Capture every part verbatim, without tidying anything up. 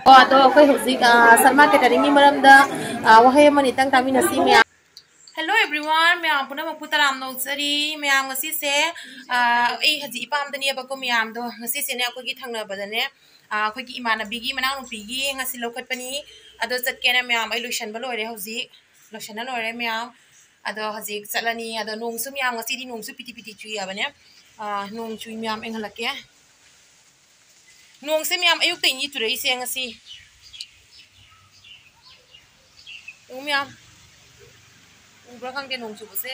ꯑꯣ, ꯑꯗꯣ ꯑꯩꯈꯣꯏ ꯍꯧꯖꯤꯛ, ꯑ, ꯁꯔꯃꯥ ꯀꯦꯇꯔꯤꯡꯒꯤ ꯃꯔꯝꯗ, ꯑ, ꯋꯥꯍꯩ ꯑꯃꯅꯤꯇꯪ ꯇꯥꯃꯤꯟꯅꯁꯤ ꯃꯌꯥꯝ꯫ Hello everyone, ꯃꯌꯥꯝ ꯄꯨꯝꯅꯃꯛꯄꯨ ꯇꯔꯥꯝꯅ ꯑꯣꯛꯆꯔꯤ꯫ ꯃꯌꯥꯝ ꯉꯁꯤꯁꯦ, ꯑ, ꯑꯩ ꯍꯧꯖꯤꯛ ꯏꯄꯥꯝꯗꯅꯦꯕꯀꯣ ꯃꯌꯥꯝꯗꯣ꯫ ꯉꯁꯤꯁꯦꯅꯦ ꯑꯩꯈꯣꯏꯒꯤ ꯊꯪꯅꯕꯗꯅꯦ, ꯑ, ꯑꯩꯈꯣꯏꯒꯤ ꯏꯃꯥꯟꯅꯕꯤꯒꯤ ꯃꯅꯥꯎꯅꯨꯄꯤꯒꯤ ꯉꯁꯤ ꯂꯧꯈꯠꯄꯅꯤ꯫ ꯑꯗꯣ ꯆꯠꯀꯦꯅ ꯃꯌꯥꯝ ꯑꯩ ꯂꯣꯏꯁꯟꯕ ꯂꯣꯏꯔꯦ ꯍꯧꯖꯤꯛ꯫ ꯂꯣꯏꯁꯟꯅ ꯂꯣꯏꯔꯦ ꯃꯌꯥꯝ꯫ ꯑꯗꯣ ꯍꯧꯖꯤꯛ ꯆꯠꯂꯅꯤ꯫ ꯑꯗꯣ ꯅꯣꯡꯁꯨ ꯃꯌꯥꯝ ꯉꯁꯤꯗꯤ ꯅꯣꯡꯁꯨ ꯄꯤꯇꯤ ꯄꯤꯇꯤ ꯆꯨꯏ ꯍꯥꯏꯕꯅꯦ꯫ ꯑ, ꯅꯣꯡ ꯆꯨꯏ ꯃꯌꯥꯝ ꯌꯦꯡꯍꯜꯂꯛꯀꯦ꯫ ꯅꯣꯡꯁꯦ ꯃꯌꯥꯝ ꯑꯌꯨꯛꯇꯩꯅꯤ ꯆꯨꯔꯛꯏꯁꯦ ꯉꯁꯤ꯫ ꯌꯦꯡꯉꯨ ꯃꯌꯥꯝ꯫ ꯎꯕ꯭ꯔꯥ ꯈꯪꯗꯦ ꯅꯣꯡ ꯆꯨꯕꯁꯦ꯫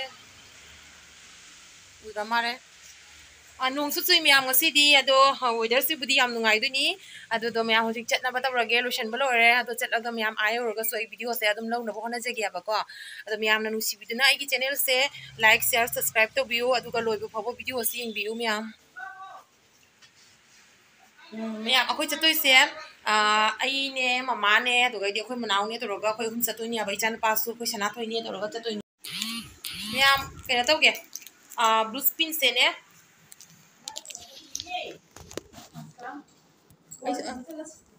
ꯎꯗ꯭ꯔ ꯃꯥꯜꯂꯦ꯫ ꯑ, ꯅꯣꯡꯁꯨ ꯆꯨꯏ ꯃꯌꯥꯝ ꯉꯁꯤꯗꯤ, ꯑꯗꯣ, ꯑ, weatherꯁꯤꯕꯨꯗꯤ ꯌꯥꯝ ꯅꯨꯡꯉꯥꯏꯗꯣꯏꯅꯤ꯫ ꯑꯗꯨꯗꯣ ꯃꯌꯥꯝ ꯍꯧꯖꯤꯛ ꯆꯠꯅꯕ ꯇꯧꯔꯒꯦ, ꯂꯣꯏꯁꯟꯕ ꯂꯣꯏꯔꯦ꯫ ꯑꯗꯣ ꯆꯠꯂꯒ ꯃꯌꯥꯝ ꯑꯥ ꯌꯧꯔꯒꯁꯨ ꯑꯩ videoꯁꯦ ꯑꯗꯨꯝ ꯂꯧꯅꯕ ꯍꯣꯠꯅꯖꯒꯦꯕꯀꯣ꯫ ꯑꯗꯣ ꯃꯌꯥꯝꯅ ꯅꯨꯡꯁꯤꯕꯤꯗꯨꯅ ꯑꯩꯒꯤ channelꯁꯦ like, share, subscribe ꯇꯧꯕꯤꯌꯨ, ꯑꯗꯨꯒ ꯂꯣꯏꯕ ꯐꯥꯎꯕ videoꯁꯤ ꯌꯦꯡꯕꯤꯌꯨ ꯃꯌꯥꯝ꯫ ꯎꯝ, ꯃꯌꯥꯝ, ꯑꯩꯈꯣꯏ ꯆꯠꯇꯣꯏꯁꯦ, ꯑ, ꯑꯩꯅꯦ, ꯃꯃꯥꯅꯦ, ꯑꯗꯨꯒꯩꯗꯤ ꯑꯩꯈꯣꯏ ꯃꯅꯥꯎꯅꯦ ꯇꯧꯔꯒ ꯑꯩꯈꯣꯏ ꯑꯍꯨꯝ ꯆꯠꯇꯣꯏꯅꯦꯕ꯫ ꯏꯆꯥꯅꯨꯄꯥꯁꯨ ꯑꯩꯈꯣꯏ ꯁꯅꯥꯊꯣꯏꯅꯦ ꯇꯧꯔꯒ ꯆꯠꯇꯣꯏꯅꯦ꯫ ꯃꯌꯥꯝ, ꯀꯩꯅꯣ ꯇꯧꯒꯦ, ꯑ, blue screenꯁꯦꯅꯦ꯫ ꯑꯩꯁꯨ, ꯑ,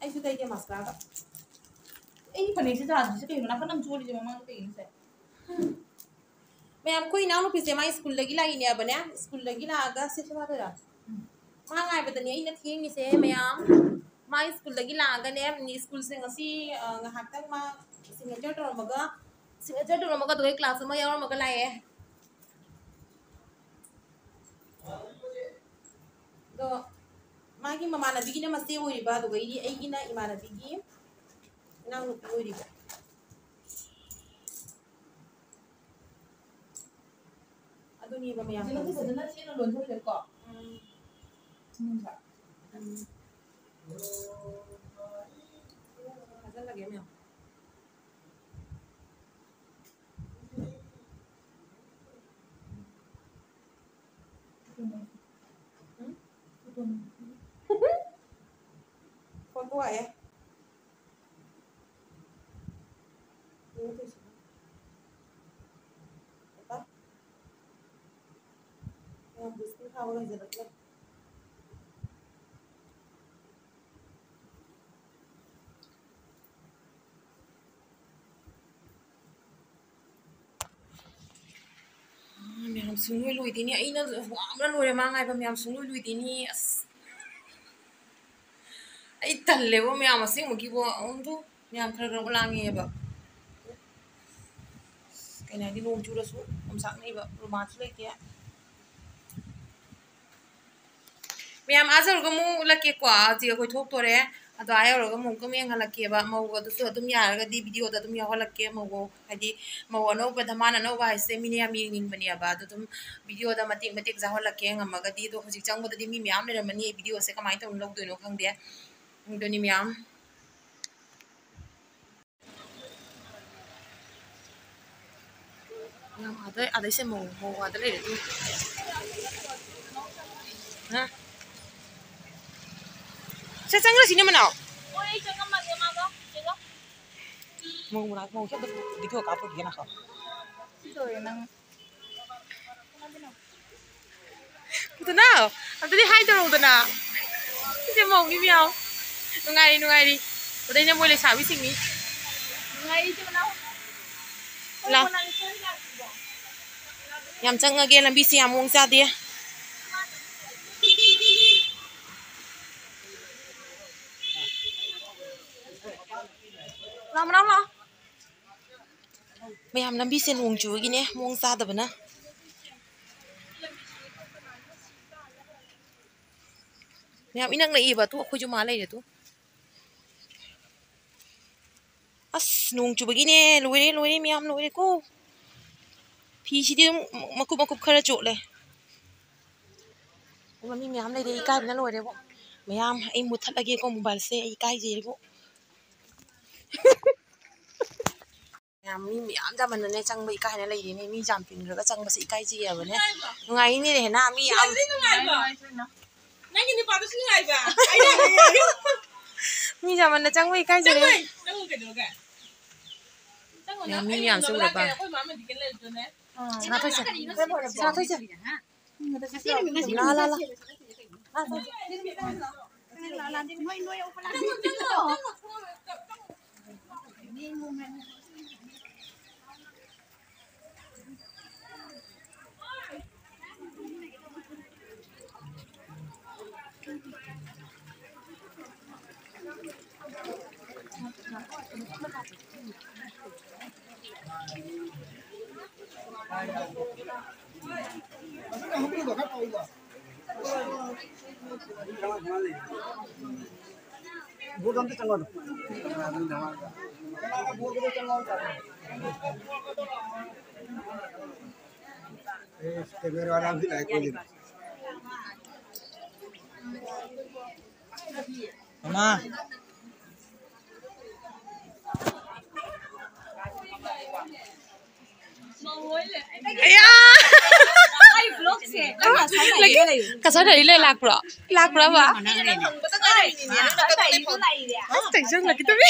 ꯑꯩꯁꯨ ꯇꯩꯒꯦ mascaraꯒ꯫ ꯑꯩ ꯐꯅꯦꯛꯁꯦ ꯇꯥꯗ꯭ꯔꯤꯁꯦ ꯀꯩꯅꯣ? ꯅꯥꯀꯟ ꯑꯃ ꯆꯣꯜꯂꯤꯁꯦ ꯃꯃꯥꯡꯗ ꯀꯩꯒꯤꯅꯣ ꯁꯦ? ꯃꯌꯥꯝ, ꯑꯩꯈꯣꯏ ꯏꯅꯥꯎꯅꯨꯄꯤꯁꯦ ꯃꯥ ꯁ꯭ꯀꯨꯜꯗꯒꯤ ꯂꯥꯛꯏꯅꯦꯕꯅꯦ꯫ ꯁ꯭ꯀꯨꯜꯗꯒꯤ ꯂꯥꯛꯑꯒ ꯁꯦ, ꯁꯦ ꯋꯥꯗꯣꯏꯔꯥ? ꯃꯥ ꯉꯥꯏꯕꯗꯅꯤ ꯑꯩꯅ ꯊꯦꯡꯉꯤꯁꯦ ꯃꯌꯥꯝ꯫ ꯃꯥ ꯁ꯭ꯀꯨꯜꯗꯒꯤ ꯂꯥꯛꯑꯒꯅꯦ, ꯁ꯭ꯀꯨꯜꯁꯦ ꯉꯁꯤ, ꯑ, ꯉꯥꯏꯍꯥꯛꯇꯪ ꯃꯥ signature ꯇꯧꯔꯝꯃꯒ, signature ꯇꯧꯔꯝꯃꯒ ꯑꯗꯨꯒ class ꯑꯃ ꯌꯥꯎꯔꯝꯃꯒ ꯂꯥꯛꯑꯦ꯫ ꯑꯗꯣ ꯃꯥꯒꯤ ꯃꯃꯥꯟꯅꯕꯤꯒꯤꯅ ꯃꯆꯦ ꯑꯣꯏꯔꯤꯕ, ꯑꯗꯨꯒ ꯑꯩꯒꯤ, ꯑꯩꯒꯤꯅ ꯏꯃꯥꯟꯅꯕꯤꯒꯤ ꯏꯅꯥꯎꯅꯨꯄꯤ ꯑꯣꯏꯔꯤꯕ꯫ ꯑꯗꯨꯅꯦꯕ ꯃꯌꯥꯝ ꯐꯖꯅ, ꯇꯧꯔꯤꯁꯦ꯫ ꯐꯖꯅ ꯁꯦꯠꯅ ꯂꯣꯟꯁꯤꯜꯂꯦꯀꯣ꯫ ꯎꯝ꯫ ꯎꯝ꯫ ꯎꯝ꯫ ꯐꯖꯅ ꯂꯒꯦ ꯃꯌꯥꯝ꯫ ꯎꯝ? ꯐꯣꯇꯣ ꯍꯥꯏꯌꯦ꯫ ꯌꯦꯡꯉꯨ ꯇꯧꯏꯁꯤꯕꯣ꯫ ꯍꯦꯛꯇ꯫ ꯃꯌꯥꯝ ꯕꯤꯁꯀꯤꯠ ꯍꯥꯕ ꯂꯩꯖꯔꯛꯇ꯭ꯔꯦ꯫ ꯁꯨꯡꯂꯣꯏ ꯂꯣꯏꯗꯦꯅꯤ꯫ ꯑꯩꯅ ꯋꯥꯕꯅ ꯂꯣꯏꯔꯦ ꯃꯥ ꯉꯥꯏꯕ ꯃꯌꯥꯝ꯫ ꯁꯨꯡꯂꯣꯏ ꯂꯣꯏꯗꯦꯅꯤ꯫ ꯑꯁ, ꯑꯩ ꯇꯜꯂꯦꯕꯣ ꯃꯌꯥꯝ, ꯑꯁꯦꯡꯕꯒꯤꯕꯣ꯫ ꯑꯗꯨ ꯃꯌꯥꯝ ꯈꯔ ꯈꯔ ꯂꯥꯡꯉꯦꯕ꯫ ꯑꯁ, ꯀꯩꯅꯣ ꯍꯥꯏꯗꯤ, ꯅꯣꯡ ꯆꯨꯔꯁꯨ ꯑꯣꯝꯆꯥꯛꯅꯩꯕ, ꯔꯨꯃꯥꯜꯁꯨ ꯂꯩꯇꯦ꯫ ꯃꯌꯥꯝ ꯑꯥ ꯌꯧꯔꯒ ꯑꯃꯨꯛ ꯎꯠꯂꯛꯀꯦꯀꯣ꯫ ꯍꯧꯖꯤꯛ ꯑꯩꯈꯣꯏ ꯊꯣꯛꯇꯣꯔꯦ꯫ ꯑꯗꯣ ꯑꯥ ꯌꯧꯔꯒ ꯑꯃꯨꯛ ꯑꯃꯨꯛ ꯌꯦꯡꯍꯜꯂꯛꯀꯦꯕ꯫ ꯃꯧ ꯑꯗꯨꯁꯨ ꯑꯗꯨꯝ ꯌꯥꯔꯒꯗꯤ ꯚꯤꯗꯤꯑꯣꯗ ꯑꯗꯨꯝ ꯌꯥꯎꯍꯜꯂꯛꯀꯦ꯫ ꯃꯧ ꯍꯥꯏꯗꯤ, ꯃꯧ ꯑꯅꯧꯕ, ꯙꯃꯥꯟ ꯑꯅꯧꯕ ꯍꯥꯏꯁꯦ ꯃꯤꯅ ꯌꯥꯝ ꯌꯦꯡꯅꯤꯡꯕꯅꯦꯕ꯫ ꯑꯗꯣ ꯑꯗꯨꯝ ꯚꯤꯗꯤꯑꯣꯗ ꯃꯇꯦꯛ ꯃꯇꯦꯛ ꯌꯥꯎꯍꯜꯂꯛꯀꯦ ꯉꯝꯃꯒꯗꯤ꯫ ꯑꯗꯣ ꯍꯧꯖꯤꯛ ꯆꯪꯕꯗꯗꯤ ꯃꯤ ꯃꯌꯥꯝ ꯂꯩꯔꯝꯃꯅꯤ꯫ ꯑꯩ ꯚꯤꯗꯤꯑꯣꯁꯦ ꯀꯃꯥꯏꯅ ꯇꯧꯅ ꯂꯧꯗꯣꯏꯅꯣ ꯈꯪꯗꯦ꯫ ꯑꯗꯨꯅꯤ ꯃꯌꯥꯝ꯫ ꯌꯥꯝ ꯑꯥꯗ, ꯑꯥꯗꯩꯁꯦ ꯃꯧ, ꯃꯧ ꯑꯥꯗ ꯂꯩꯔꯦ ꯑꯗꯨ꯫ ꯍꯥ? ꯁꯦ, ꯆꯪꯈ꯭ꯔꯁꯤꯅꯦ, ꯃꯅꯥꯎ꯫ ꯃꯧ ꯃꯅꯥꯛ, ꯃꯧꯁꯦ ꯑꯝꯇ ꯚꯤꯗꯤꯑꯣ ꯀꯥꯞꯄꯨꯈꯤꯒꯦ, ꯉꯥꯏꯈꯣ꯫ ꯄꯨꯇꯅꯥꯎ, ꯑꯝꯇꯗꯤ ꯍꯥꯏ ꯇꯧꯔꯛꯎꯗꯅ꯫ ꯁꯤꯁꯦ ꯃꯧꯅꯤ ꯃꯌꯥꯝ꯫ ꯅꯨꯡꯉꯥꯏꯔꯤ, ꯅꯨꯡꯉꯥꯏꯔꯤ꯫ ꯑꯗꯩꯅ ꯃꯣꯏ ꯂꯩꯁꯥꯕꯤꯁꯤꯡꯅꯤ꯫ ꯅꯨꯡꯉꯥꯏꯔꯤ, ꯏꯆꯦ ꯃꯅꯥꯎ꯫ ꯂꯥ-, ꯌꯥꯝ ꯆꯪꯉꯒꯦ, ꯂꯝꯕꯤꯁꯦ ꯌꯥꯝ ꯃꯑꯣꯡ ꯆꯥꯗꯦ꯫ ꯂꯥꯛꯑꯣ, ꯃꯅꯥꯎ, ꯂꯥꯛꯑꯣ꯫ ꯃꯌꯥꯝ, ꯂꯝꯕꯤꯁꯦ ꯅꯣꯡ ꯆꯨꯕꯒꯤꯅꯦ, ꯃꯑꯣꯡ ꯆꯥꯗꯕꯅ꯫ ꯃꯌꯥꯝ, ꯏꯅꯛ ꯅꯛꯏꯕ, ꯇꯨ ꯑꯩꯈꯣꯏꯁꯨ ꯃꯥ ꯂꯩꯔꯦ, ꯇꯨ꯫ ꯑꯁ, ꯅꯣꯡ ꯆꯨꯕꯒꯤꯅꯦ, ꯂꯣꯏꯔꯦ, ꯂꯣꯏꯔꯦ, ꯃꯌꯥꯝ, ꯂꯣꯏꯔꯦꯀꯣ꯫ ꯐꯤꯁꯤꯗꯤ ꯑꯗꯨꯝ ꯃꯀꯨꯞ ꯃꯀꯨꯞ ꯈꯔ ꯆꯣꯠꯂꯦ꯫ ꯑꯗꯨꯒ ꯃꯤ ꯃꯌꯥꯝ ꯂꯩꯔꯦ, ꯏꯀꯥꯏꯕꯅ ꯂꯣꯏꯔꯦꯕꯣ꯫ ꯃꯌꯥꯝ, ꯑꯩ ꯃꯨꯠꯊꯠꯂꯒꯦꯀꯣ ꯃꯣꯕꯥꯏꯜꯁꯦ, ꯑꯩ ꯏꯀꯥꯏꯖꯩꯕꯣ꯫ ꯃꯌꯥꯝ, ꯃꯤ ꯃꯌꯥꯝ ꯌꯥꯝꯃꯟꯗꯅꯅꯦ, ꯆꯪꯕ ꯏꯀꯥꯏꯅ ꯂꯩꯔꯤꯅꯦ꯫ ꯃꯤ ꯌꯥꯝ ꯇꯤꯟꯈ꯭ꯔꯒ ꯆꯪꯕꯁꯦ ꯏꯀꯥꯏ ꯆꯤꯛꯑꯕꯅꯦ꯫ ꯅꯨꯡꯉꯥꯏꯅꯦ, ꯔꯦꯍꯅꯥ, ꯃꯤ ꯌꯥꯝ꯫ ꯅꯨꯡꯉꯥꯏꯕ꯫ ꯅꯪꯒꯤ ꯅꯨꯄꯥꯗꯨꯁꯨ ꯅꯨꯡꯉꯥꯏꯕ꯫ ꯃꯤ ꯌꯥꯝꯃꯟꯅ ꯆꯪꯕ ꯏꯀꯥꯏꯖꯔꯦ꯫ ꯆꯪꯉꯣꯏ, ꯆꯪꯉꯣꯏ, ꯀꯩꯗꯧꯔꯒꯦ? ꯆꯪꯉꯣ, ꯌꯥꯝ, ꯅꯪ ꯃꯤ ꯑꯩ ꯃꯌꯥꯝꯁꯦ ꯂꯧꯕ ꯎꯔꯕ? ꯂꯥꯛꯀꯦ, ꯑꯩꯈꯣꯏ ꯃꯥ ꯑꯃꯗꯤ ꯀꯩꯅ ꯂꯩꯔꯨꯆꯣꯅꯦ꯫ ꯁꯅꯥꯊꯣꯏꯁꯦ꯫ ꯁꯅꯥꯊꯣꯏꯁꯦ꯫ ꯂꯥ, ꯂꯥ, ꯂꯥ꯫ ꯃꯃꯥ꯫ ꯑꯌꯥ! ꯉꯁꯥꯏꯗꯒꯤ ꯂꯣꯏ ꯂꯥꯛꯄ꯭ꯔꯣ? ꯂꯥꯛꯄ꯭ꯔꯕ? ꯑꯁ, ꯆꯪꯁꯤꯜꯂꯛꯀꯦ ꯇꯧꯋꯤ꯫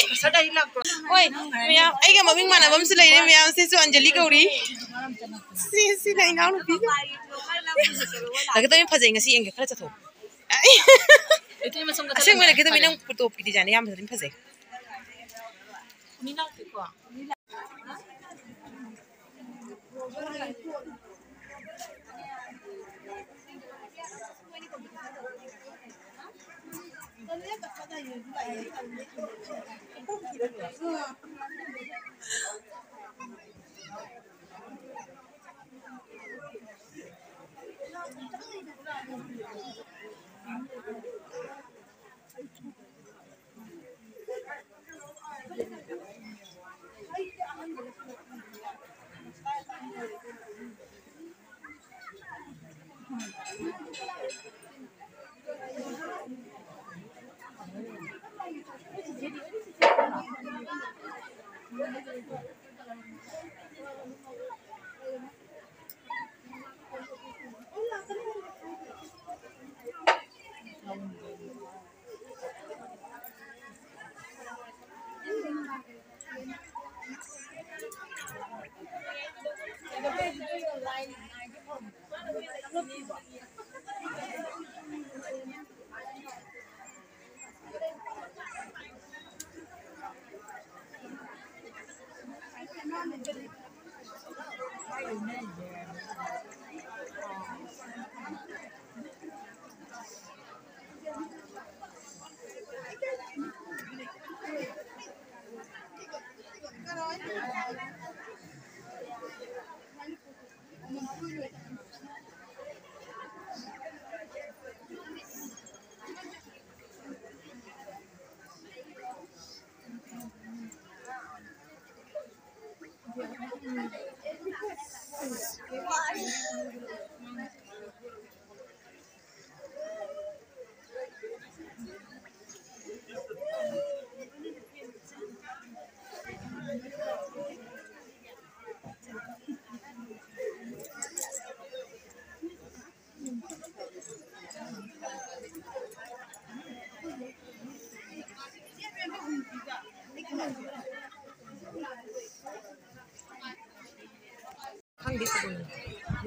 ꯍꯣꯏ, ꯃꯌꯥꯝ, ꯑꯩꯒ ꯃꯃꯤꯡ ꯃꯥꯟꯅꯕ ꯑꯃꯁꯨ ꯂꯩꯔꯦ, ꯃꯌꯥꯝ꯫ ꯁꯤꯁꯨ ꯑꯟꯖꯂꯤ ꯀꯧꯔꯤ꯫ ꯁꯤ, ꯁꯤꯅ ꯏꯅꯥꯎꯅꯨꯄꯤꯒ꯫ ꯂꯥꯛꯀꯦ ꯇꯧꯋꯤ, ꯐꯖꯩ꯫ ꯉꯁꯤ ꯌꯦꯡꯒꯦ, ꯈꯔ ꯆꯠꯊꯣꯛ꯫ ꯑꯁꯦꯡꯕ ꯂꯥꯛꯀꯦ ꯇꯧꯋꯤ, ꯅꯪ ꯇꯣꯞꯀꯤ design ꯌꯥꯝ ꯐꯖꯩ, ꯐꯖꯩ꯫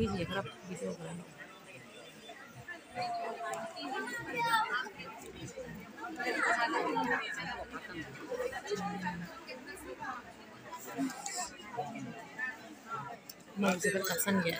ꯃꯤꯁꯤꯡꯁꯦ ꯈꯔ ꯄꯤꯊꯣꯛꯈ꯭ꯔꯦ꯫ ꯃꯩꯁꯦ ꯈꯔ ꯀꯥꯞꯁꯟꯒꯦ꯫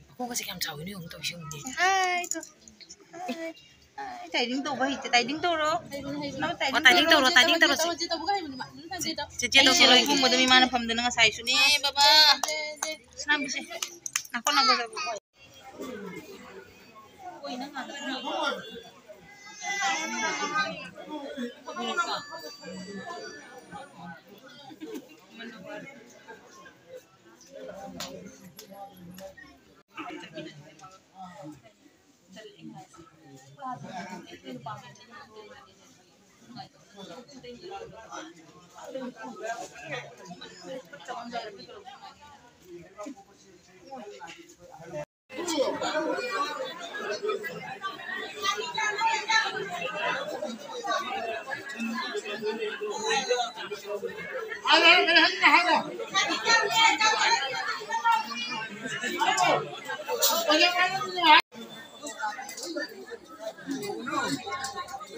ꯃꯈꯣꯡꯒꯁꯦ ꯀꯌꯥꯝ ꯆꯥꯎꯋꯤꯅꯣ ꯌꯦꯡꯉꯨ ꯇꯧꯔꯤꯁꯦ ꯌꯦꯡꯉꯨꯅꯦ꯫ ꯍꯥꯏ, ꯇꯣ꯫ ꯍꯥꯏ꯫ ꯍꯥꯏ, ꯇꯥꯏꯗꯤꯡ ꯇꯧꯕ ꯍꯩꯇꯦ꯫ ꯇꯥꯏꯗꯤꯡ ꯇꯧꯔꯣ꯫ ꯍꯩꯕꯅꯤ, ꯍꯩꯕꯅꯤ꯫ ꯅꯪ ꯇꯥꯏꯗꯤꯡ ꯑꯣ, ꯇꯥꯏꯗꯤꯡ ꯇꯧꯔꯣ, ꯇꯧꯔꯣ, ꯇꯥꯏꯗꯤꯡ ꯇꯧꯔꯣ, ꯇꯧꯔꯣ꯫ ꯆꯦ, ꯆꯦ ꯇꯧ, ꯆꯦ ꯇꯧ꯫ ꯑꯩꯁꯦ ꯂꯣꯏ ꯈꯨꯝꯕꯗ ꯃꯤ ꯃꯥꯅ ꯐꯝꯗꯅ ꯉꯁꯥꯏꯁꯨꯅꯦ ꯕꯕꯥ꯫ ꯁꯅꯥꯝꯕꯤꯁꯦ, ꯅꯥꯀꯣ ꯅꯥꯀꯣ ꯇꯧꯕ꯫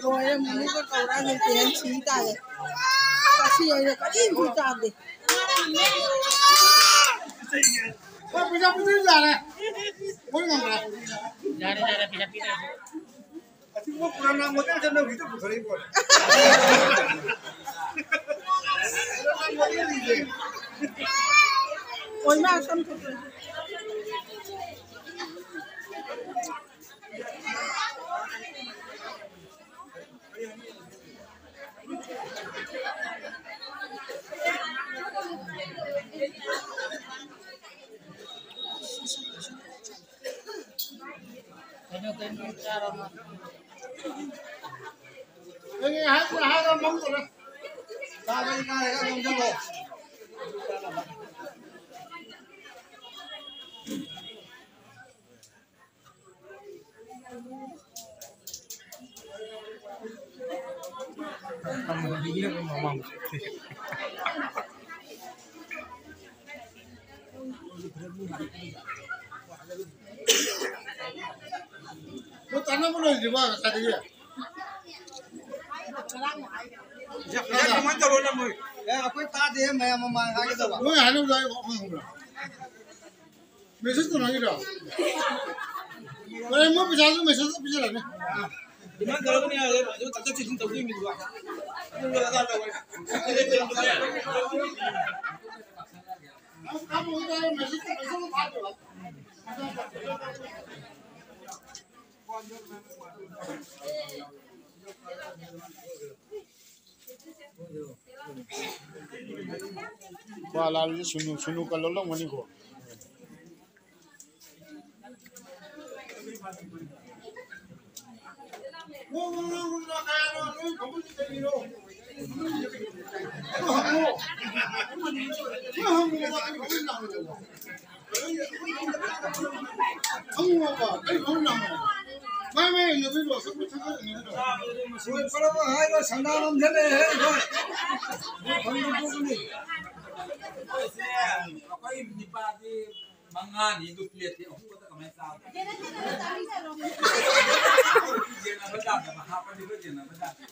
ꯂꯣꯏꯔꯦ, ꯃꯨꯅꯨꯒ ꯀꯧꯔ ꯂꯩꯇꯦ, ꯁꯤ ꯇꯥꯔꯦ꯫ ꯉꯁꯤ ꯑꯩꯅ ꯀꯔꯤꯝꯁꯨ ꯆꯥꯗꯦ꯫ ꯍꯣꯏ, ꯄꯩꯁꯥ ꯄꯤꯗꯣꯏ ꯌꯥꯔꯦ꯫ ꯃꯣꯏ ꯉꯝꯈ꯭ꯔꯦ꯫ ꯌꯥꯔꯦ, ꯌꯥꯔꯦ, ꯄꯩꯁꯥ ꯄꯤꯗ꯭ꯔꯁꯨ꯫ ꯑꯁꯤꯒꯨꯝꯕ ꯄꯨꯔꯥ ꯅꯥꯝ ꯃꯣꯗꯦꯜꯁꯦ ꯅꯪ ꯍꯧꯖꯤꯛꯇ ꯄꯨꯊꯣꯔꯛꯏ ꯄꯣꯠꯅꯤ꯫ ꯄꯨꯔꯥ ꯅꯥꯝ ꯃꯣꯗꯦꯜꯁꯤꯡꯁꯦ꯫ ꯑꯣꯏꯃꯥ ꯁꯝ ꯊꯣꯛꯇ꯭ꯔꯦ꯫ ꯇꯥꯟꯅꯕ ꯂꯣꯏꯗ꯭ꯔꯤꯕ ꯉꯁꯥꯏꯗꯒꯤ? ꯄꯩꯁꯥ ꯀꯃꯥꯏꯅ ꯇꯧꯔꯣ ꯅꯪ ꯃꯣꯏ? ꯑꯦ, ꯑꯩꯈꯣꯏ ꯇꯥꯗꯦ, ꯃꯌꯥꯝ ꯃꯃꯥꯡ ꯍꯥꯏꯒꯗꯕ꯫ ꯅꯣꯏ ꯍꯥꯏꯅꯕꯗꯣ ꯑꯩ ꯈꯪꯕ꯭ꯔꯥ? ꯃꯦꯁꯦꯖ ꯇꯧꯅꯈꯤꯗ꯭ꯔꯣ? ꯍꯣꯔꯦꯟ ꯃꯣꯏ ꯄꯩꯁꯥꯁꯨ ꯃꯦꯁꯦꯖꯇ ꯄꯤꯖꯔꯛꯑꯅꯤ꯫ ꯗꯤꯃꯥꯟ ꯇꯧꯔꯛꯀꯅꯤ ꯍꯥꯏꯔꯦ, ꯑꯗꯨ ꯇꯥꯊꯣꯛ ꯇꯥꯁꯤꯟ ꯇꯧꯗꯣꯏꯅꯤꯗꯣ꯫ ꯑꯗꯨ ꯑꯗꯥ ꯇꯧꯔꯦ꯫ ꯀ꯭ꯋꯥ ꯂꯥꯜꯂꯤꯁꯦ ꯁꯨꯅꯨ, ꯁꯨꯅꯨ ꯀ ꯂꯣꯜꯂꯝꯒꯅꯤꯀꯣ꯫ ꯑꯩꯈꯣꯏ ꯅꯤꯄꯥꯗꯤ ꯃꯉꯥꯅꯤ ꯑꯗꯨ ꯄ꯭ꯂꯦꯠꯇꯤ ꯑꯍꯨꯝ ꯈꯛꯇ ꯀꯃꯥꯏꯅ ꯆꯥꯕ? ꯌꯦꯟꯅꯕ ꯖꯥꯠꯇ ꯍꯥꯞꯄꯗꯤ ꯑꯩꯈꯣꯏ ꯌꯦꯟꯅꯕ ꯖꯥꯠꯇ꯫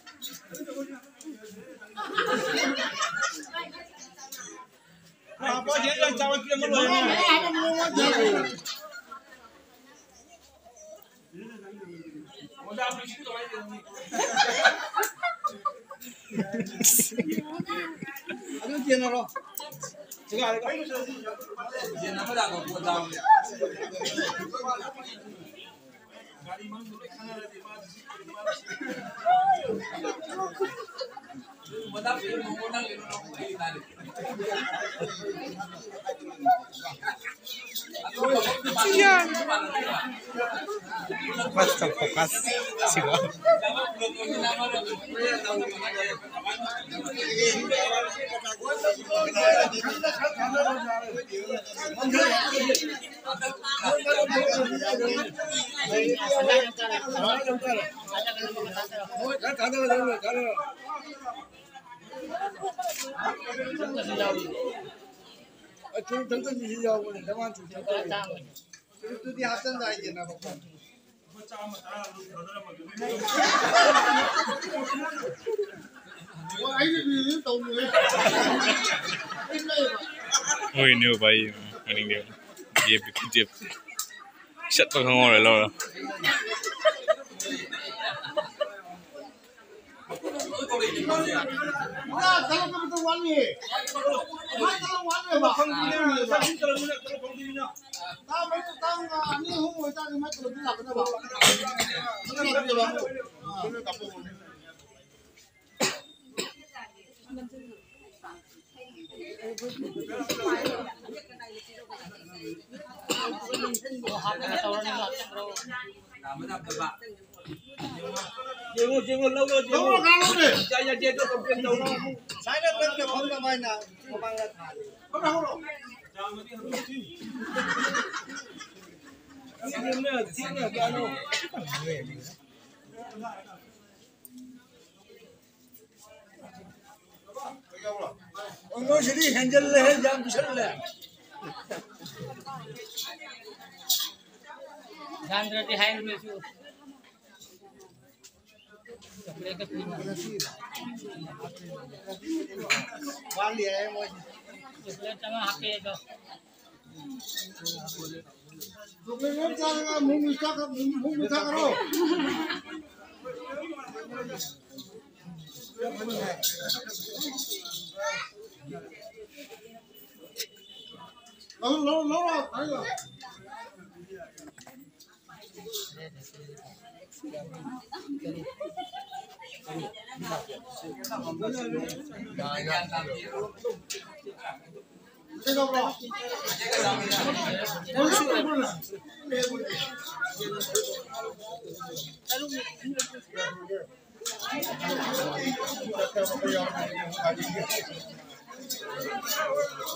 ꯍꯥꯞꯄ ꯌꯦꯟ ꯌꯥꯝ ꯆꯥꯕ ꯄ꯭ꯂꯦꯠ ꯑꯃ ꯂꯣꯏꯔꯦ꯫ ꯑꯗꯨ ꯌꯦꯟꯅꯔꯣ꯫ Basta focus. Sigo. ꯑꯗꯨꯗꯤ ꯍꯥꯞꯆꯤꯟꯕ ꯍꯥꯏꯗꯦꯅꯕꯀꯣ꯫ ꯍꯣꯏꯅꯦ ꯚꯥꯏ, ꯃꯅꯤꯡꯗꯤ ꯌꯦꯞ ꯌꯦꯞ ꯆꯠꯄ ꯈꯪꯍꯧꯔꯣꯏ ꯂꯧꯔ꯫ ꯌꯦꯡꯉꯣ, ꯌꯦꯡꯉꯣ, ꯂꯧꯔꯣ, ꯌꯦꯡꯉꯣ꯫ ꯂꯧꯔꯣ, ꯂꯧꯔꯣ꯫ ꯌꯥꯏ, ꯌꯥꯏ, ꯌꯥꯏ, ꯑꯗꯨ complain ꯇꯧꯔꯣ꯫ ꯁꯥꯏꯅ ꯅꯪꯅ ꯐꯝꯅꯕ ꯍꯥꯏꯅ ꯃꯃꯥꯡꯗ ꯊꯥꯔꯦ꯫ ꯍꯧꯔꯣ, ꯍꯧꯔꯣ꯫ ꯊꯤꯅꯦ, ꯊꯤꯅꯦ, ꯀꯩꯅꯣ꯫ ꯑꯣ, ꯅꯣꯏꯁꯤꯗꯤ ꯍꯦꯟꯖꯜꯂꯦꯍꯦ, ꯌꯥꯝ ꯄꯤꯁꯜꯂꯦ꯫ ꯌꯥꯝꯗ꯭ꯔꯗꯤ ꯍꯥꯏꯔꯨꯔꯁꯨ꯫ ꯆꯣꯀ꯭ꯂꯦꯠꯀ ꯄꯤꯕ꯫ ꯋꯥꯠꯂꯤ ꯍꯥꯏ ꯃꯣꯏꯁꯤ꯫ ꯆꯣꯀ꯭ꯂꯦꯠ ꯑꯃ ꯍꯥꯞꯄꯛꯑꯦ ꯑꯗꯣ꯫ ꯆꯣꯀ꯭ꯂꯦꯠ ꯑꯃ ꯆꯥꯔꯒ ꯑꯃꯨꯛ ꯃꯤꯊꯛ-, ꯑꯃꯨꯛ ꯃꯤꯊꯛꯈ꯭ꯔꯣ꯫ ꯂꯧ, ꯂꯧ, ꯂꯧ, ꯂꯧ꯫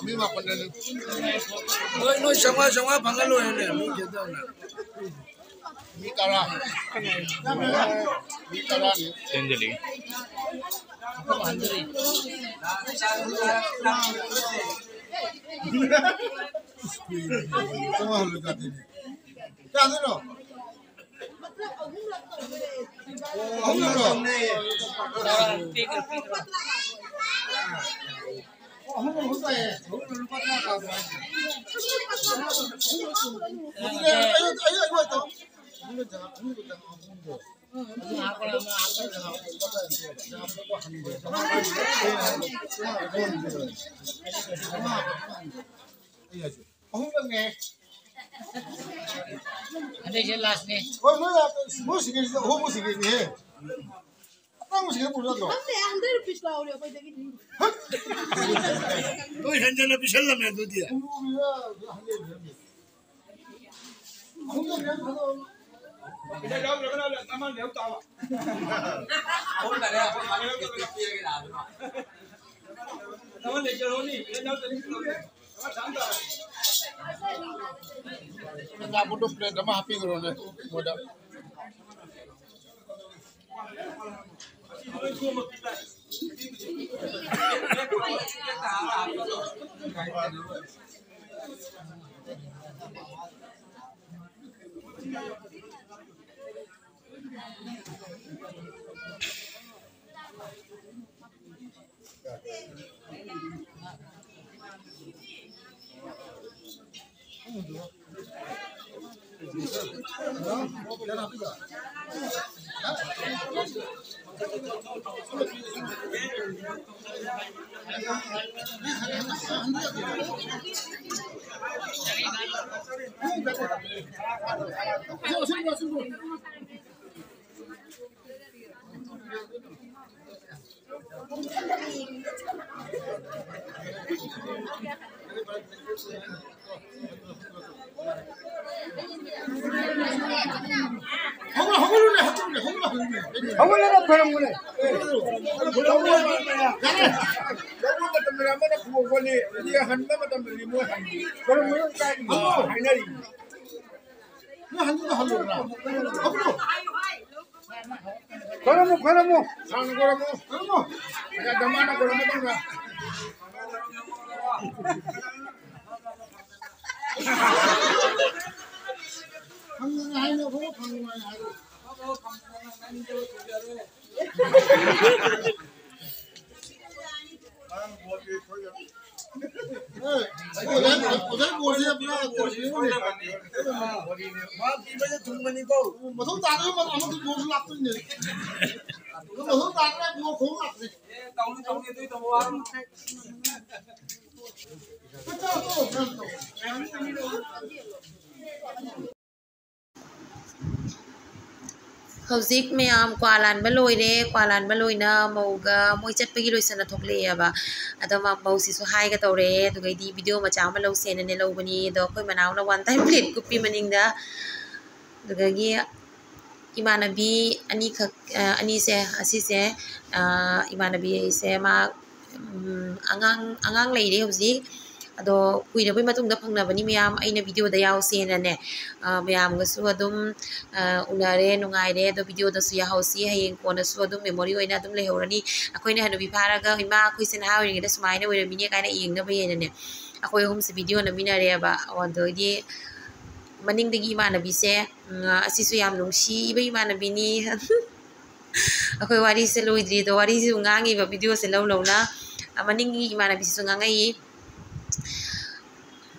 ꯃꯤ ꯃꯥꯄꯟꯗꯅꯤ꯫ ꯅꯣꯏ, ꯅꯣꯏ ꯆꯥꯝꯃꯉꯥ, ꯆꯥꯝꯃꯉꯥ ꯐꯪꯉ ꯂꯣꯏꯔꯦꯅꯦ, ꯃꯤ ꯀꯩꯅꯣ ꯇꯧꯅ꯫ ꯃꯤ ꯇꯔꯥ꯫ ꯃꯤ ꯇꯔꯥꯅꯤ꯫ ꯆꯦꯟꯖꯜꯂꯤ꯫ ꯆꯥꯝꯃꯉꯥ ꯍꯜꯂꯣ ꯆꯥꯗꯣꯏꯅꯦ꯫ ꯀꯌꯥꯗꯅꯣ? ꯑꯍꯨꯝꯂꯛꯂꯣ? ꯑꯍꯨꯝꯂꯛ ꯍꯨꯟꯗꯣꯛꯑꯦ꯫ ꯑꯍꯨꯝꯂꯛ ꯂꯨꯄꯥ ꯇꯔꯥ ꯇꯥꯕ꯭ꯔꯣ ꯍꯥꯏꯁꯦ? ꯑꯗꯨꯗꯤ ꯑꯩ, ꯑꯩ, ꯑꯩ, ꯑꯩ ꯇꯧ꯫ ꯑꯍꯨꯝꯂꯛ ꯆꯪꯉꯛ-, ꯑꯍꯨꯝꯂꯛ ꯆꯪꯉꯛ-, ꯑꯍꯨꯝꯗꯣ꯫ ꯑꯍꯨꯝꯂꯛꯅꯦ꯫ ꯍꯟꯗꯛꯁꯦ ꯂꯥꯁꯅꯦ꯫ ꯍꯣꯏ, ꯅꯣꯏ ꯂꯥꯛꯄ ꯁꯤꯒꯤꯁꯤꯗ ꯑꯍꯣꯡꯕ ꯁꯤꯒꯤꯁꯤꯅꯦ꯫ ꯑꯇꯥꯡꯕ ꯁꯤꯒꯤ ꯄꯨꯔꯛꯇ꯭ꯔꯣ? ꯅꯪꯅꯦ, hundred rupees ꯂꯥꯎꯔꯦ ꯑꯩꯈꯣꯏꯗꯒꯤꯗꯤ꯫ ꯅꯣꯏ ꯍꯦꯟꯖꯟꯅ ꯄꯤꯁꯜꯂꯝꯃꯦ ꯑꯗꯨꯗꯤ꯫ ꯑꯆꯥꯄꯣꯠꯇꯣ plate ꯑꯃ ꯍꯥꯞꯄꯤꯈ꯭ꯔꯣꯅꯦ ꯃꯣꯏꯗ꯫ ꯍꯧꯒꯠꯂꯒ ꯈꯣꯏꯔꯝꯃꯨꯅꯦ꯫ ꯂꯧꯕ ꯃꯇꯝꯗꯅ ꯑꯃꯅ ꯄꯨꯒꯅꯤ, ꯑꯗꯒꯤ ꯍꯟꯕ ꯃꯇꯝꯗꯗꯤ ꯃꯣꯏ ꯍꯟꯈꯤ꯫ ꯈꯣꯏꯔꯝꯃꯨꯅꯦ ꯀꯥꯏꯗꯅꯣ ꯍꯥꯏꯅꯔꯤ꯫ ꯅꯣꯏ ꯍꯟꯗꯨꯅ ꯍꯜꯂꯨꯗꯅ꯫ ꯍꯧꯒꯠꯂꯣ꯫ ꯈꯣꯏꯔꯝꯃꯨ, ꯈꯣꯏꯔꯝꯃꯨ꯫ ꯁꯥꯡꯅ ꯈꯣꯏꯔꯝꯃꯨ꯫ ꯈꯣꯏꯔꯝꯃꯨ꯫ ꯌꯥ, ꯗꯃꯥꯅ ꯈꯣꯏꯔꯝꯃꯨ ꯇꯧꯔ꯫ ꯐꯪꯉꯦ ꯍꯥꯏꯅ ꯑꯩꯈꯣꯏꯅ ꯐꯪꯉꯦ ꯍꯥꯏꯅ ꯍꯥꯏꯔꯣ꯫ ꯑꯦ, ꯑꯣꯖꯥ, ꯑꯣꯖꯥ ꯕꯣꯔꯁꯦ ꯄꯨꯔꯥ ꯀꯩꯅꯣꯅꯦ꯫ ꯃꯥ ꯄꯤꯕꯁꯦ ꯊꯨꯡꯕꯅꯤꯀꯣ꯫ ꯃꯊꯧ ꯇꯥꯗꯅ ꯑꯃꯗꯨ ꯕꯣꯔꯁꯨ ꯂꯥꯛꯇꯣꯏꯅꯦ꯫ ꯃꯊꯧ ꯇꯥꯗꯅ ꯕꯣꯔ ꯈꯣꯡ ꯂꯥꯛꯇꯣꯏꯅꯦ꯫ ꯍꯧꯖꯤꯛ ꯃꯌꯥꯝ ꯀ꯭ꯋꯥ ꯂꯥꯟꯕ ꯂꯣꯏꯔꯦ꯫ ꯀ꯭ꯋꯥ ꯂꯥꯟꯕ ꯂꯣꯏꯅ ꯃꯧꯒ ꯃꯣꯏ ꯆꯠꯄꯒꯤ ꯂꯣꯏꯁꯟꯅ ꯊꯣꯛꯂꯛꯑꯦꯕ꯫ ꯑꯗꯣ ꯃ-, ꯃꯧꯁꯤꯁꯨ ꯍꯥꯏꯒ ꯇꯧꯔꯛꯑꯦ꯫ ꯑꯗꯨꯒꯩꯗꯤ video ꯃꯆꯥ ꯑꯃ ꯂꯧꯁꯦꯅꯅꯦ ꯂꯧꯕꯅꯤ꯫ ꯑꯗꯣ ꯑꯩꯈꯣꯏ ꯃꯅꯥꯎꯅ one time plate ꯀꯨꯞꯄꯤ ꯃꯅꯤꯡꯗ꯫ ꯑꯗꯨꯗꯒꯤ ꯏꯃꯥꯟꯅꯕꯤ ꯑꯅꯤꯈꯛ, ꯑ, ꯑꯅꯤꯁꯦ, ꯑꯁꯤꯁꯦ, ꯑ, ꯏꯃꯥꯟꯅꯕꯤ ꯑꯩꯁꯦ ꯃꯥ, ꯎꯝ, ꯑꯉꯥꯡ, ꯑꯉꯥꯡ ꯂꯩꯔꯦ ꯍꯧꯖꯤꯛ꯫ ꯑꯗꯣ ꯀꯨꯏꯔꯕꯩ ꯃꯇꯨꯡꯗ ꯐꯪꯅꯕꯅꯤ ꯃꯌꯥꯝ꯫ ꯑꯩꯅ videoꯗ ꯌꯥꯎꯁꯦꯅꯅꯦ, ꯑ, ꯃꯌꯥꯝꯒꯁꯨ ꯑꯗꯨꯝ, ꯑ, ꯎꯅꯔꯦ, ꯅꯨꯡꯉꯥꯏꯔꯦ꯫ ꯑꯗꯣ videoꯗꯁꯨ ꯌꯥꯎꯍꯧꯁꯤ꯫ ꯍꯌꯦꯡ ꯀꯣꯟꯅꯁꯨ ꯑꯗꯨꯝ memory ꯑꯣꯏꯅ ꯑꯗꯨꯝ ꯂꯩꯍꯧꯔꯅꯤ꯫ ꯑꯩꯈꯣꯏꯅ ꯍꯅꯨꯕꯤ ꯐꯥꯔꯒ "ꯏꯃꯥ, ꯑꯩꯈꯣꯏꯁꯦ ꯅꯍꯥ ꯑꯣꯏꯔꯤꯉꯩꯗ ꯁꯨꯃꯥꯏꯅ ꯑꯣꯏꯔꯝꯃꯤꯅꯦ" ꯀꯥꯏꯅ ꯌꯦꯡꯅꯕ ꯍꯦꯟꯅꯅꯦ꯫ ꯑꯩꯈꯣꯏ ꯑꯍꯨꯝꯁꯦ video ꯅꯝꯃꯤꯟꯅꯔꯦꯕ꯫ ꯑꯗꯒꯤ ꯃꯅꯤꯡꯗꯒꯤ ꯏꯃꯥꯟꯅꯕꯤꯁꯦ, ꯎꯝ, ꯑꯁꯤꯁꯨ ꯌꯥꯝ ꯅꯨꯡꯁꯤꯕ ꯏꯃꯥꯟꯅꯕꯤꯅꯤ꯫ ꯑꯩꯈꯣꯏ ꯋꯥꯔꯤꯁꯦ ꯂꯣꯏꯗ꯭ꯔꯤ, ꯑꯗꯣ ꯋꯥꯔꯤꯁꯤꯕꯨ ꯉꯥꯡꯉꯤꯕ videoꯁꯦ ꯂꯧ ꯂꯧꯅ꯫ ꯑ, ꯃꯅꯤꯡꯒꯤ ꯏꯃꯥꯟꯅꯕꯤꯁꯤꯁꯨ ꯉꯥꯡꯉꯛꯏ꯫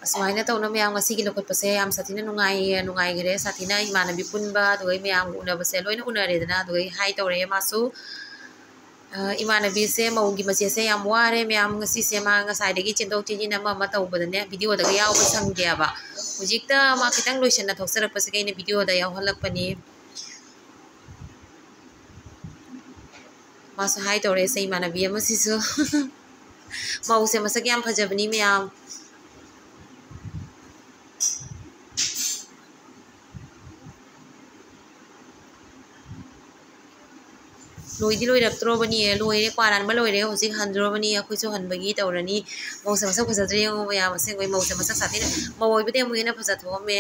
ꯑꯁꯨꯃꯥꯏꯅ ꯇꯧꯅ ꯃꯌꯥꯝ ꯉꯁꯤꯒꯤ ꯂꯧꯈꯠꯄꯁꯦ ꯌꯥꯝ ꯁꯥꯊꯤꯅ ꯅꯨꯡꯉꯥꯏꯌꯦ, ꯅꯨꯡꯉꯥꯏꯈ꯭ꯔꯦ꯫ ꯁꯥꯊꯤꯅ ꯏꯃꯥꯟꯅꯕꯤ ꯄꯨꯟꯕ, ꯑꯗꯨꯒ ꯃꯌꯥꯝꯒ ꯎꯅꯕꯁꯦ ꯂꯣꯏꯅ ꯎꯅꯔꯦꯗꯅ, ꯑꯗꯨꯒ hi ꯇꯧꯔꯛꯑꯦ ꯃꯥꯁꯨ꯫ ꯑ, ꯏꯃꯥꯟꯅꯕꯤꯁꯦ ꯃꯧꯒꯤ ꯃꯆꯦꯁꯦ ꯌꯥꯝ ꯋꯥꯔꯦ ꯃꯌꯥꯝ꯫ ꯉꯁꯤꯁꯦ ꯃꯥ ꯉꯁꯥꯏꯗꯒꯤ ꯆꯦꯟꯊꯣꯛ ꯆꯦꯟꯁꯤꯟ ꯑꯃ ꯑꯃ ꯇꯧꯕꯗꯅꯦ, videoꯗꯒ ꯌꯥꯎꯕ ꯁꯪꯗꯦꯕ꯫ ꯍꯧꯖꯤꯛꯇ ꯃꯥ ꯈꯤꯇꯪ ꯂꯣꯏꯁꯟꯅ ꯊꯣꯛꯆꯔꯛꯄꯁꯤꯒ ꯑꯩꯅ videoꯗ ꯌꯥꯎꯍꯜꯂꯛꯄꯅꯤ꯫ ꯃꯥꯁꯨ hi ꯇꯧꯔꯛꯑꯦꯁꯦ ꯏꯃꯥꯟꯅꯕꯤ ꯑꯃꯁꯤꯁꯨ꯫ ꯃꯧꯁꯦ ꯃꯁꯛ ꯌꯥꯝ ꯐꯖꯕꯅꯤ ꯃꯌꯥꯝ꯫ ꯂꯣꯏꯗꯤ ꯂꯣꯏꯔꯛꯇ꯭ꯔꯣꯕꯅꯤ, ꯂꯣꯏꯔꯦ, ꯀ꯭ꯋꯥ ꯂꯥꯟꯕ ꯂꯣꯏꯔꯦ, ꯍꯧꯖꯤꯛ ꯍꯟꯗ꯭ꯔꯣꯕꯅꯤ, ꯑꯩꯈꯣꯏꯁꯨ ꯍꯟꯕꯒꯤ ꯇꯧꯔꯅꯤ꯫ ꯃꯧꯁꯦ ꯃꯁꯛ ꯐꯖꯗ꯭ꯔꯦ ꯌꯦꯡꯉꯣ ꯃꯌꯥꯝ, ꯑꯁꯦꯡꯕꯩ ꯃꯧꯁꯦ ꯃꯁꯛ ꯁꯥꯊꯤꯅ, ꯃꯧ ꯑꯣꯏꯕꯗꯤ ꯑꯃꯨꯛ ꯍꯦꯟꯅ ꯐꯖ ꯊꯣꯛꯑꯝꯃꯦ꯫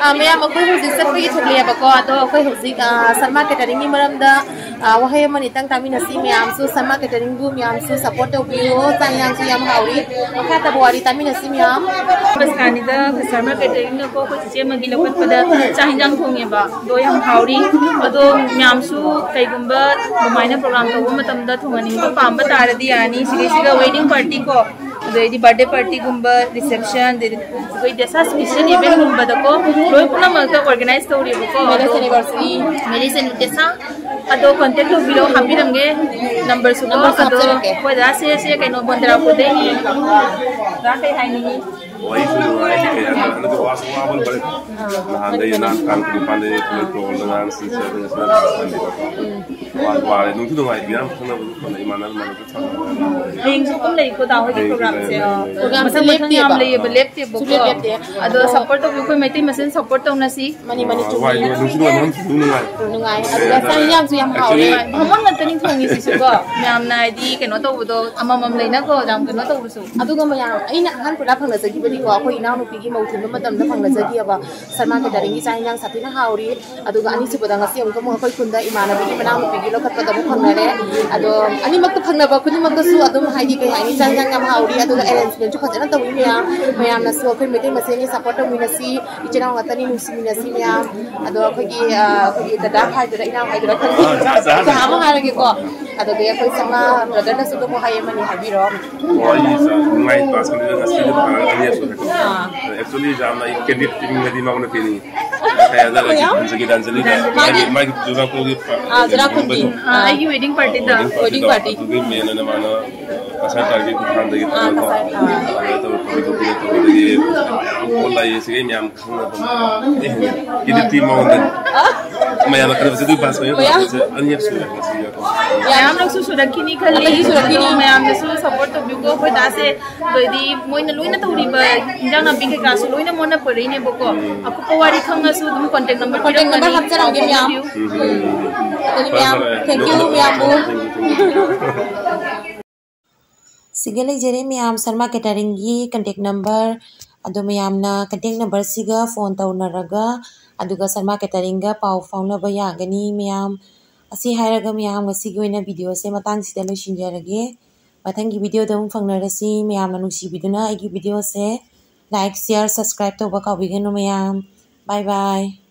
ꯑꯥ, ꯃꯌꯥꯝ, ꯑꯩꯈꯣꯏ ꯍꯧꯖꯤꯛ ꯆꯠꯄꯒꯤ ꯊꯣꯛꯂꯛꯑꯦꯕꯀꯣ, ꯑꯗꯣ ꯑꯩꯈꯣꯏ ꯍꯧꯖꯤꯛ, ꯑꯥ, ꯁꯔꯃꯥ ꯀꯦꯇꯔꯤꯡꯒꯤ ꯃꯔꯝꯗ, ꯑꯥ, ꯋꯥꯍꯩ ꯑꯃꯅꯤꯇꯪ ꯇꯥꯃꯤꯟꯅꯁꯤ꯫ ꯃꯌꯥꯝꯁꯨ ꯁꯔꯃꯥ ꯀꯦꯇꯔꯤꯡꯕꯨ ꯃꯌꯥꯝꯁꯨ ꯁꯞꯄꯣꯔꯠ ꯇꯧꯕꯤꯌꯨ꯫ ꯆꯥꯛ ꯌꯦꯟꯁꯥꯡꯁꯨ ꯌꯥꯝ ꯍꯥꯎꯔꯤ꯫ ꯃꯈꯥ ꯇꯥꯕ ꯋꯥꯔꯤ ꯇꯥꯃꯤꯟꯅꯁꯤ ꯃꯌꯥꯝ꯫ ꯕꯁꯀꯥꯅꯤꯗ ꯁꯔꯃꯥ ꯀꯦꯇꯔꯤꯡꯅꯀꯣ ꯑꯩꯈꯣꯏ ꯆꯤꯆꯦ ꯑꯃꯒꯤ ꯂꯧꯈꯠꯄꯗ ꯆꯥꯛ ꯌꯦꯟꯁꯥꯡ ꯊꯣꯡꯉꯦꯕ, ꯑꯗꯣ ꯌꯥꯝ ꯍꯥꯎꯔꯤ꯫ ꯑꯗꯣ ꯃꯌꯥꯝꯁꯨ ꯀꯩꯒꯨꯝꯕ ꯑꯗꯨꯃꯥꯏꯅ ꯄ꯭ꯔꯣꯒ꯭ꯔꯥꯝ ꯇꯧꯕ ꯃꯇꯝꯗ ꯊꯣꯡꯍꯟꯅꯤꯡꯕ ꯄꯥꯝꯕ ꯇꯥꯔꯗꯤ ꯌꯥꯅꯤ꯫ ꯁꯤꯗꯩꯁꯤꯗ ꯋꯦꯗꯤꯡ ꯄꯥꯔꯇꯤ ꯀꯣ, ꯑꯗꯩꯗꯤ ꯕꯥꯔꯗꯦ ꯄꯥꯔꯇꯤꯒꯨꯝꯕ, ꯔꯤꯁꯦꯞꯁꯟ, ꯑꯗꯩꯗꯤ ꯑꯩꯈꯣꯏ ꯗꯦꯁꯥ ꯁ꯭ꯄꯦꯁꯦꯜ ꯏꯚꯦꯟꯠꯒꯨꯝꯕꯗꯀꯣ ꯂꯣꯏ ꯄꯨꯝꯅꯃꯛꯇ ꯑꯣꯔꯒꯅꯥꯏꯁ ꯇꯧꯔꯤꯕꯀꯣ꯫ Marriage anniversary. ꯃꯦꯔꯦꯖ ꯑꯦꯅꯤ-, ꯗꯦꯁꯥ ꯑꯗꯣ ꯀꯣꯟꯇꯦꯛ ꯇꯧꯕꯤꯔꯣ, ꯍꯥꯞꯄꯤꯔꯝꯒꯦ ꯅꯝꯕꯔꯁꯨꯀꯣ꯫ ꯅꯝꯕꯔꯁꯨ ꯑꯗꯣ ꯍꯥꯞꯆꯔꯛꯀꯦ꯫ ꯑꯩꯈꯣꯏ ꯗꯥꯁꯦ ꯁꯦ ꯀꯩꯅꯣ ꯕꯣꯟꯗ꯭ꯔꯥꯄꯨꯔꯗꯩꯅꯤ꯫ ꯗꯥ ꯀꯩ ꯍꯥꯏꯅꯤꯡꯉꯤ? ꯋꯥꯔꯤꯁꯨ ꯅꯨꯡꯉꯥꯏ, ꯀꯩ ꯍꯥꯏꯅꯤ, ꯍꯟꯗꯛꯇꯤ ꯋꯥꯁꯨ ꯋꯥꯕꯅ ꯂꯣꯏꯔꯦ꯫ ꯅꯍꯥꯟꯗꯩ ꯅꯍꯥꯟ ꯇꯥꯡ ꯀꯨꯟꯅꯤꯄꯥꯟꯗꯩ ꯇꯣꯜꯗ ꯉꯔꯥꯡ ꯁꯤ ꯆꯠꯂꯒ ꯁꯤꯗ ꯍꯟꯕꯤꯕ꯫ ꯋꯥꯔꯦ, ꯅꯨꯡꯁꯨ ꯅꯨꯡꯉꯥꯏ, ꯃꯌꯥꯝ ꯈꯪꯅꯕ ꯈꯪꯅ ꯏꯃꯥꯟꯅꯕ ꯏꯃꯥꯟꯅꯕ ꯍꯌꯦꯡꯁꯨ ꯑꯗꯨꯝ ꯂꯩꯀꯣ ꯗꯥ ꯍꯣꯏꯒꯤ ꯄ꯭ꯔꯣꯒ꯭ꯔꯥꯝꯁꯦ꯫ ꯄ꯭ꯔꯣꯒ꯭ꯔꯥꯝꯁꯦ ꯃꯊꯪ ꯃꯊꯪ ꯌꯥꯝ ꯂꯦꯞꯇꯦꯕ꯫ ꯂꯩꯌꯦꯕ, ꯂꯦꯞꯇꯦꯕꯀꯣ꯫ ꯁꯨꯡꯂꯦꯞ ꯂꯦꯞꯇꯦ꯫ ꯑꯗꯣ ꯁꯞꯄꯣꯔꯠ ꯇꯧꯕꯤꯌꯨ, ꯑꯩꯈꯣꯏ ꯃꯩꯇꯩ ꯃꯁꯦꯟ ꯁꯞꯄꯣꯔꯠ ꯇꯧꯅꯁꯤ꯫ ꯃꯅꯤ, ꯃꯅꯤ, ꯆꯨꯝꯃꯤ꯫ ꯋꯥꯏ, ꯅꯨꯡꯁꯨ ꯅꯨꯡꯉꯥꯏ, ꯃꯐꯝꯁꯨ ꯅꯨꯡꯉꯥꯏ꯫ ꯅꯨꯡꯉꯥꯏ꯫ ꯑꯗꯨꯒ ꯆꯥꯛ ꯌꯦꯟꯁꯥꯡꯁꯨ ꯌꯥꯝ ꯍꯥꯎꯔꯦ꯫ Actually, ꯍꯣꯃꯣꯟ ꯉꯥꯛꯇꯅꯤ ꯊꯣꯡꯉꯤꯁꯤꯁꯨꯀꯣ꯫ ꯃꯌꯥꯝꯅ ꯍꯥꯏꯗꯤ ꯀꯩꯅꯣ ꯇꯧꯕꯗꯣ ꯑꯃꯃꯝ ꯂꯩꯅꯀꯣ, ꯌꯥꯝ ꯀꯩꯅꯣ ꯇꯧꯕꯁꯨ꯫ ꯑꯗꯨꯒ ꯃꯌꯥꯝ, ꯑꯩꯅ ꯑꯍꯥꯟꯕꯗ ꯐꯪꯅꯖꯈꯤꯕꯅꯤꯀꯣ, ꯑꯩꯈꯣꯏ ꯏꯅꯥꯎꯅꯨꯄꯤꯒꯤ ꯃꯧ ꯊꯤꯟꯕ ꯃꯇꯝꯗ ꯐꯪꯅꯖꯈꯤꯑꯕ꯫ ꯁꯔꯃꯥ ꯀꯦꯇꯔꯤꯡꯒꯤ ꯆꯥꯛ ꯌꯦꯟꯁꯥꯡ ꯁꯥꯊꯤꯅ ꯍꯥꯎꯔꯤ꯫ ꯑꯗꯨꯒ ꯑꯅꯤꯁꯨꯕꯗ ꯉꯁꯤ ꯑꯃꯨꯛꯀ ꯑꯃꯨꯛ ꯑꯩꯈꯣꯏ ꯈꯨꯟꯗ ꯏꯃꯥꯟꯅꯕꯤꯒꯤ ꯃꯅꯥꯎꯅꯨꯄꯤꯒꯤ ꯂꯧꯈꯠꯄꯗ ꯑꯃꯨꯛ ꯐꯪꯅꯔꯦ꯫ ꯑꯗꯣ ꯑꯅꯤꯃꯛꯇ ꯐꯪꯅꯕ ꯈꯨꯗꯤꯡꯃꯛꯇꯁꯨ ꯑꯗꯨꯝ ꯍꯥꯏꯗꯤ ꯀꯩ ꯍꯥꯏꯅꯤ, ꯆꯥꯛ ꯌꯦꯟꯁꯥꯡ ꯌꯥꯝ ꯍꯥꯎꯔꯤ꯫ ꯑꯗꯨꯒ ꯑꯦꯔꯦꯟꯖꯃꯦꯟꯁꯨ ꯐꯖꯅ ꯇꯧꯏ ꯃꯌꯥꯝ꯫ ꯃꯌꯥꯝꯅꯁꯨ ꯑꯩꯈꯣꯏ ꯃꯩꯇꯩ ꯃꯁꯦꯟꯒꯤ ꯁꯞꯄꯣꯔꯠ ꯇꯧꯃꯤꯟꯅꯁꯤ꯫ ꯏꯆꯤꯜ ꯏꯅꯥꯎ ꯉꯥꯛꯇꯅꯤ, ꯅꯨꯡꯁꯤꯃꯤꯟꯅꯁꯤ ꯃꯌꯥꯝ꯫ ꯑꯗꯣ ꯑꯩꯈꯣꯏꯒꯤ, ꯑ, ꯑꯩꯈꯣꯏꯒꯤ ꯗꯗꯥ ꯍꯥꯏꯗꯣꯏꯔꯥ, ꯏꯅꯥꯎ ꯍꯥꯏꯗꯣꯏꯔꯥ ꯈꯪꯗꯦ꯫ ꯑ, ꯆꯥ, ꯆꯥ, ꯆꯥ ꯆꯥ꯫ ꯑꯃ ꯍꯥꯏꯔꯒꯦꯀꯣ꯫ ꯑꯗꯨꯗꯒꯤ ꯑꯩꯈꯣꯏ ꯁꯔꯃꯥ ꯕ꯭ꯔꯗꯔꯅꯁꯨ ꯑꯗꯨꯝ ꯋꯥꯍꯩ ꯑꯃꯅꯤ ꯍꯥꯏꯕꯤꯔꯣ꯫ ꯑꯣ, ꯑꯩ ꯁꯥ-, ꯅꯨꯡꯉꯥꯏ, ꯀ꯭ꯂꯥꯁ ꯀꯨꯟꯗ ꯉꯁꯤꯗꯤ ꯄꯥꯔꯒ ꯑꯅꯤꯔꯛ ꯁꯨꯔꯦꯀꯣ꯫ ꯑꯥ꯫ Actually, ꯌꯥꯝꯅ ꯑꯩ candidate ꯄꯤꯅꯤꯡꯕꯗꯤ ꯃꯉꯣꯟꯗ ꯄꯤꯅꯤꯡꯉꯤ꯫ ꯀꯩ ꯍꯥꯏꯗꯣꯏꯔꯣ, ꯃꯌꯥꯝ? ꯒꯤꯇꯥꯟꯖꯂꯤꯗ, ꯒꯤꯇꯥꯟꯖꯂꯤ꯫ ꯃꯥꯒꯤ, ꯃꯥꯒꯤ ꯆꯨꯔꯥꯀꯣꯔꯣꯟꯒꯤ ꯄ-, ꯑꯥ, ꯆꯨꯔꯥꯀꯣꯔꯣꯟꯒꯤ꯫ ꯄꯥꯔꯇꯤꯗꯣ꯫ ꯑꯥ, ꯑꯩꯒꯤ wedding partyꯗ꯫ Wedding partyꯗꯣ꯫ Wedding party꯫ ꯑꯗꯨꯒꯤ main ꯑꯣꯏꯅ ꯃꯥꯅ ꯉꯁꯥꯏ target ꯈꯨꯊꯥꯡꯗꯒꯤ ꯑꯥ, ꯇꯧꯔꯒ ꯉꯁꯥꯏ, ꯑꯥ꯫ ꯑꯗꯨꯃꯥꯏꯅ ꯇꯧꯔꯒ ꯇꯧꯕꯤꯗꯣ ꯄꯤꯔꯛꯄꯗꯒꯤ ꯌꯥꯝ ꯄꯣꯠ ꯂꯩꯌꯦ, ꯁꯤꯒꯤ ꯃꯌꯥꯝ ꯈꯪꯅꯕ ꯃꯌꯥꯝ ꯂꯩꯍꯟꯒꯦ꯫ Candidate T ꯃꯉꯣꯟꯗꯅꯤ꯫ ꯃꯌꯥꯝꯅ ꯈꯟꯅꯕꯁꯦ ꯑꯗꯨ ꯄꯥꯁ ꯑꯣꯏꯌꯦ, ꯃꯌꯥꯝ꯫ ꯄꯥꯁ ꯑꯣꯏꯌꯦ꯫ ꯑꯅꯤꯔꯛ ꯁꯨꯔꯦ ꯉꯁꯤꯒꯤ꯫ ꯃꯌꯥꯝꯅꯁꯨ ꯁꯨꯔꯛꯈꯤꯅꯤ ꯈꯜꯂꯤ꯫ ꯑꯗꯒꯤ ꯁꯨꯔꯛꯈꯤꯅꯤ꯫ ꯑꯗꯣ ꯃꯌꯥꯝꯅꯁꯨ support ꯇꯧꯕꯤꯌꯨꯀꯣ꯫ ꯑꯩꯈꯣꯏ ꯗꯥꯁꯦ ꯑꯗꯩꯗꯤ ꯃꯣꯏꯅ ꯂꯣꯏꯅ ꯇꯧꯔꯤꯕ ꯏꯟꯖꯥꯡ ꯅꯥꯄꯤ ꯀꯩꯀꯥꯁꯨ ꯂꯣꯏꯅ ꯃꯉꯣꯟꯗ ꯄꯨꯔꯛꯏꯅꯦꯕꯀꯣ꯫ ꯑꯀꯨꯞꯄ ꯋꯥꯔꯤ ꯈꯪꯉꯁꯨ ꯑꯗꯨꯝ contact number contact number ꯄꯤꯔꯝꯒꯅꯤ꯫ ꯍꯥꯞꯆꯔꯝꯒꯦ, ꯃꯌꯥꯝ꯫ ꯎꯝ꯫ ꯑꯗꯨꯗꯤ ꯃꯌꯥꯝ, ꯐꯔꯦ, ꯐꯔꯦ꯫ Thank you, ꯃꯌꯥꯝꯕꯨ꯫ Thank you, thank you꯫ ꯁꯤꯒ ꯂꯩꯖꯔꯦ ꯃꯌꯥꯝ, ꯁꯔꯃꯥ ꯀꯦꯇꯔꯤꯡꯒꯤ contact number꯫ ꯑꯗꯣ ꯃꯌꯥꯝꯅ contact numberꯁꯤꯒ phone ꯇꯧꯅꯔꯒ ꯑꯗꯨꯒ ꯁꯔꯃ cateringꯒ ꯄꯥꯎ ꯐꯥꯎꯅꯕ ꯌꯥꯒꯅꯤ ꯃꯌꯥꯝ꯫ ꯑꯁꯤ ꯍꯥꯏꯔꯒ ꯃꯌꯥꯝ, ꯉꯁꯤꯒꯤ ꯑꯣꯏꯅ videoꯁꯦ ꯃꯇꯥꯡꯁꯤꯗ ꯂꯣꯏꯁꯤꯟꯖꯔꯒꯦ꯫ ꯃꯊꯪꯒꯤ videoꯗ ꯑꯃꯨꯛ ꯐꯪꯅꯔꯁꯤ꯫ ꯃꯌꯥꯝꯅ ꯅꯨꯡꯁꯤꯕꯤꯗꯨꯅ ꯑꯩꯒꯤ videoꯁꯦ like, share, subscribe ꯇꯧꯕ ꯀꯥꯎꯕꯤꯒꯅꯨ ꯃꯌꯥꯝ꯫ Bye bye꯫